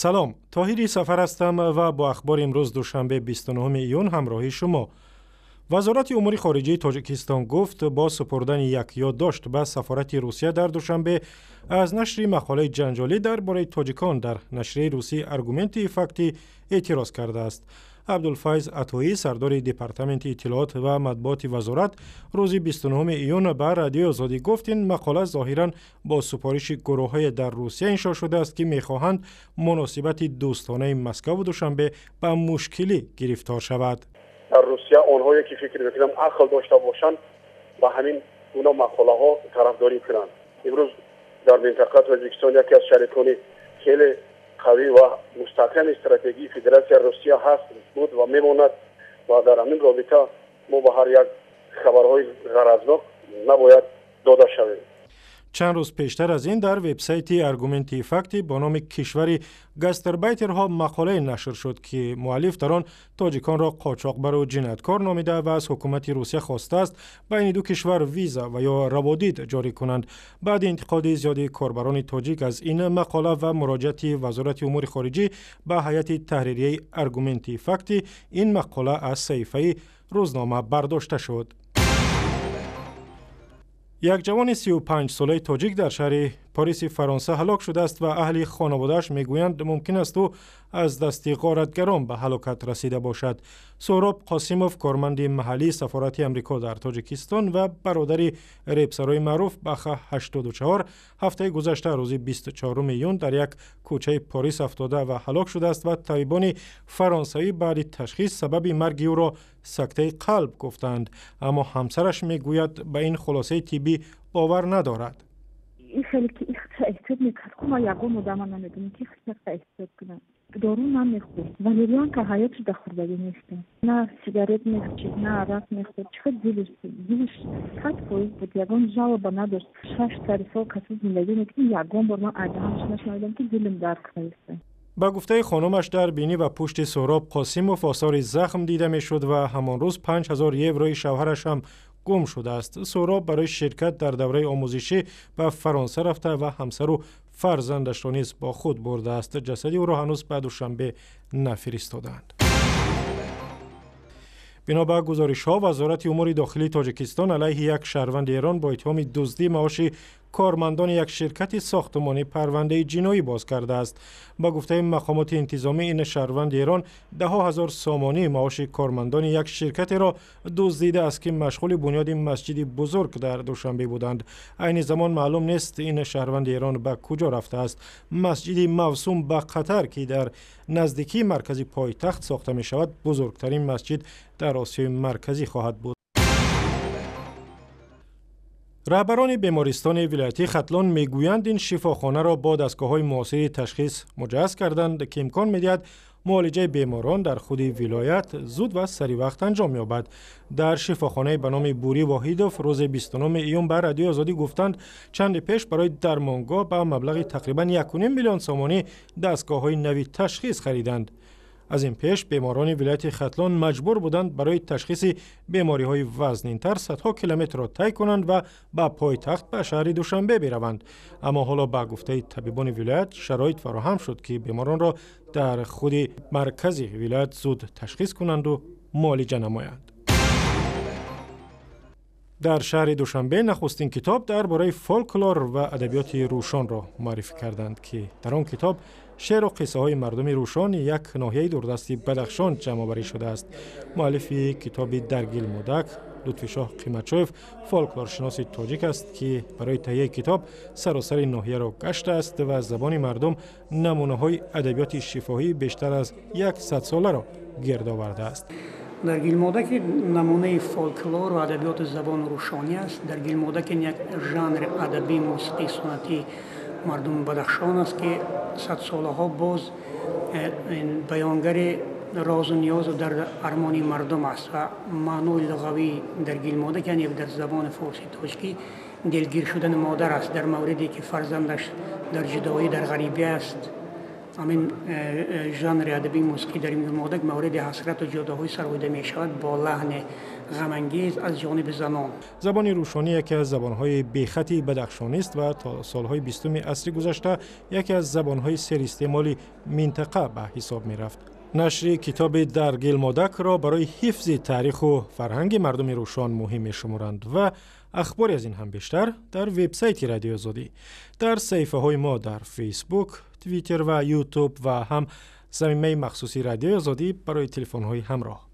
Салом, Тоҳири Сафар ҳастам ва бо ахбори имрӯз, душанбе, 29 июн, ҳамроҳи шумо. Вазорати умури хориҷии Тоҷикистон гуфт, бо супурдани як ёддошт ба сафорати Русия дар Душанбе аз нашри мақолаи ҷанҷолӣ дар бораи тоҷикон дар нашрияи русии «Аргументы и факты» эътироз кардааст. Абдулфайз Атоӣ, сардори департаменти иттилоот ва матбуоти вазорат, рӯзи 29 июн ба Радиои Озодӣ гуфт, ин мақола зоҳиран бо супориши гурӯҳҳое дар Русия иншо шудааст, ки мехоҳанд муносибати дӯстонаи Москаву Душанбе ба мушкилӣ гирифтор шавад. Дар Русия онҳое ки фикр мекунам ақл дошта бошанд, ба ҳамин гуна мақолаҳо тарафдорӣ кунанд. Имрӯз дар минтақа Тоҷикистон яке аз шарикони хеле қавӣ ва мустаҳками стратегии Федератсияи Русия ҳаст, буд ва мемонад ва дар ҳамин робита мо ба ҳар як хабарҳои ғаразнок набояд дода шавем. Чанд рӯз пештар аз ин дар вебсайти «Аргументы и факты» бо номи «Кишвари гастарбайтерҳо» мақолае нашр шуд, ки муаллиф дар он тоҷиконро қочоқбару ҷинояткор номида ва аз ҳукумати Русия хостааст, байни ду кишвар виза ва ё раводид ҷорӣ кунанд. Баъди интиқоди зиёди корбарони тоҷик аз ин мақола ва муроҷиати Вазорати умури хориҷӣ ба ҳайати таҳририяи «Аргументы и факты», ин мақола аз саҳифаи рӯзнома бардошта шуд. Як ҷавони 35-солаи тоҷик дар шаҳри Париси Фаронса ҳалок шудааст ва аҳли хонаводааш мегӯянд, мумкин аст ӯ аз дасти ғоратгарон ба ҳалокат расида бошад. Суҳроб Қосимов, корманди маҳаллии сафорати Амрико дар Тоҷикистон ва бародари репсарои маъруф Баха 84, ҳафтаи гузашта, рӯзи 24 июн, дар як кӯчаи Порис афтода ва ҳалок шудааст ва табибони фаронсавӣ баъди ташхис сабаби марги ӯро сактаи қалб гуфтаанд. Аммо ҳамсараш мегӯяд, ба ин хулосаи тиббӣ бовар надорад. Хеле ки эҳтиёт мекард, ку ман ягон одама намедонам, ки эҳтиёт кунад. Дору намехӯрд, валерьянка ҳаётш да хӯрдагӣ неста, на сигарет мекашид, на арақ мехӯрд. Чӣ хел дилиш 100% буд, ягон жалоба надошт. 6 сари сол каси зиндагӣ мекунем, ягон бор ман айдаҳамш нашунавидам, ки дилим дард кардааст. Ба гуфтаи хонумаш, дар бинӣ ва пушти Суҳроб Қосимов осори захм дида мешуд ва ҳамон рӯз 5000 еврои шавҳараш ҳам гум шудааст. Суҳроб барои ширкат дар давраи омӯзишӣ ба Фаронса рафта ва ҳамсару фарзандашро низ бо худ бурдааст. Ҷасади ӯро ҳанӯз ба Душанбе нафиристодаанд. Бино ба гузоришҳо, Вазорати умури дохилии Тоҷикистон алайҳи як шаҳрванди Эрон бо иттиҳоми дуздии маоши кормандони як ширкати сохтумонӣ парвандаи ҷиноӣ боз кардааст. Ба гуфтаи мақомоти интизомӣ, ин шаҳрванди Эрон даҳҳо ҳазор сомонӣ маоши кормандони як ширкатеро дуздидааст, ки машғули бунёди масҷиди бузург дар Душанбе буданд. Айни замон маълум нест, ин шаҳрванди Эрон ба куҷо рафтааст. Масҷиди мавсум ба Қатар, ки дар наздикии маркази пойтахт сохта мешавад, бузургтарин масҷид дар Осиёи Марказӣ хоҳад буд. Раҳбарони бемористони вилоятии Хатлон мегӯянд, ин шифохонаро бо дастгоҳҳои муосири ташхис муҷаҳҳаз карданд, ки имкон медиҳад муолиҷаи беморон дар худи вилоят зуд ва саривақт анҷом ёбад. Дар шифохонаи ба номи Бурӣ Воҳидов рӯзи 29 июн ба Радиои Озодӣ гуфтанд, чанде пеш барои дармонгоҳ ба маблағи тақрибан 1,5 миллион сомонӣ дастгоҳҳои нави ташхис хариданд. Аз ин пеш беморони вилояти Хатлон маҷбур буданд барои ташхиси бемориҳои вазнинтар садҳо километрро тай кунанд ва ба пойтахт, ба шаҳри Душанбе бираванд. Аммо ҳоло, ба гуфтаи табибони вилоят, шароит фароҳам шуд, ки беморонро дар худи маркази вилоят зуд ташхис кунанду муолиҷа намоянд. Дар шаҳри Душанбе нахустин китоб дар бораи фолклор ва адабиёти рӯшонро муаррифӣ карданд, ки дар он китоб шеъру қиссаҳои мардуми Рӯшон, як ноҳияи дурдасти Бадахшон, ҷамъоварӣ шудааст. Муаллифи китоби «Даргил модак» Лутфишоҳ Қиматшоев фолклоршиноси тоҷик аст, ки барои таҳияи китоб саросари ноҳияро гаштааст ва аз забони мардум намунаҳои адабиёти шифоҳӣ бештар аз як садсоларо гирд овардааст. «Даргилмода» ки намунаи фолклор ва адабиёти забони рӯшонӣ аст. «Даргилмода» ки як жанри адабии мусиқии суннатии мардуми Бадахшон аст, ки садсолаҳо боз баёнгари розу ниёзу дарду армони мардум аст ва маънои луғавии «даргилмода», яъне дар забони форси тоҷикӣ, дилгир шудани модар аст дар мавриде ки фарзандаш дар ҷудоӣ, дар ғарибӣ аст. Ҳамин жанри адабии мусиқӣ дар ин Гилмодак мавриди ҳасрату ҷудоҳои сароида мешавад бо лаҳни ғамангез аз ҷониби занон. Забони рӯшонӣ яке аз забонҳои бехати бадахшонист ва то солҳои 20-уми асри гузашта яке аз забонҳои серистеъмоли минтақа ба ҳисоб мерафт. Нашри китоби «Дар Гилмодакро» барои ҳифзи таъриху фарҳанги мардуми рӯшон муҳим мешуморанд. Ва ахбори аз ин ҳам бештар дар вебсайти Радиои Озодӣ, дар саҳифаҳои мо дар Фейсбук, Твиттер ва Ютуб ва ҳам замимаи махсуси Радиои Озодӣ барои телефонҳои ҳамроҳ.